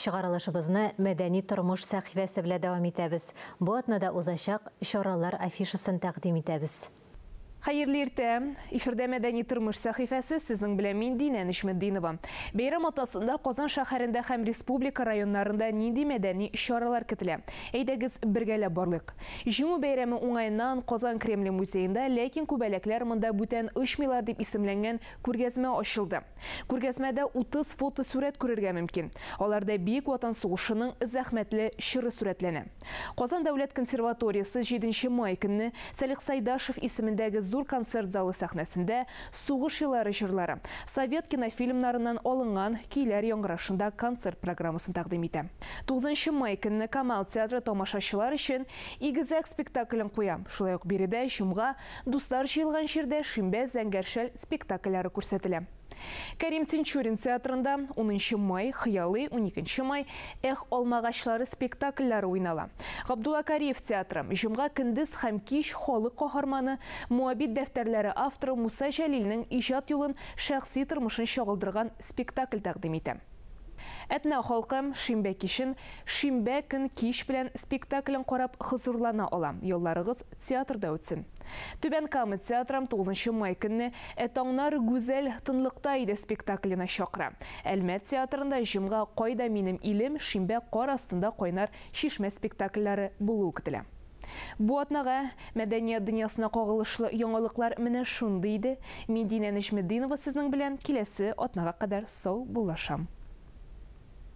Чыгарылышыбызны Мәдәни тормыш сәхифәсе белән дәвам итәбез. Бу атнада узачак чаралар афишасын тәкъдим итәбез. Хәерле иртә! Эфирдә Мәдәни тормыш сәхифәсе, сезнең белән мин Динә Нечметдинова. Бәйрәм атнасында Казан шәһәрендә һәм республика районнарында нинди мәдәни чаралар көтелә? Әйдәгез, бергәләп барлыйк. Җиңү бәйрәме уңаеннан Казан Кремле музеенда Ләкин күбәләкләр монда бүтән очмыйлар дип исемләнгән күргәзмә ачылды. Күргәзмәдә 30 фотосурәт күрергә мөмкин. Аларда Бөек Ватан сугышының зәхмәтле чоры сурәтләнә. Казан дәүләт консерваториясе җиденче май көнне Сәлих Сайдашев исемендәге зур концерт залы сәхнәсендә Сугыш еллары җырлары, совет кинофильмнарыннан алынган көйләр яңгырашында концерт программасын тәкъдим итә. Тугызынчы май көнне Камал театры тамашачылар өчен Игезәк спектаклен куя. Шулай ук биредә җомга Дуслар җыелган җирдә шимбә Зәңгәр шәл спектакльләре күрсәтелә. Кәрим Тинчурин театрында унынчы май, Хыялый, уникенче май, Эх, алмагачлары спектакльләре уйнала. Габдулла Кариев театры, җомга көндез һәм кич халык каһарманы, Моабит дәфтәрләре авторы Муса Җәлилнең иҗат юлын, шәхси тормышын чагылдырган спектакль тәкъдим итә. Әтнә халкы шимбә кичен Шимбә көн кич белән спектаклен карап хозурлана ала. Ялларыгыз театрда үтсен. Түбән Кама театры тугызынчы май көнне Ә таңнар гүзәл тынлыкта иде спектакленә чакыра. Әлмәт театрында җомга Кайда минем илем, шимбә Кар астында кайнар чишмә спектакльләре булуы көтелә. Бу атнага мәдәният дөньясына кагылышлы яңалыклар менә шундый иде. Мин Динә Нәҗметдинова сезнең белән киләсе атнага кадәр сау буллашам.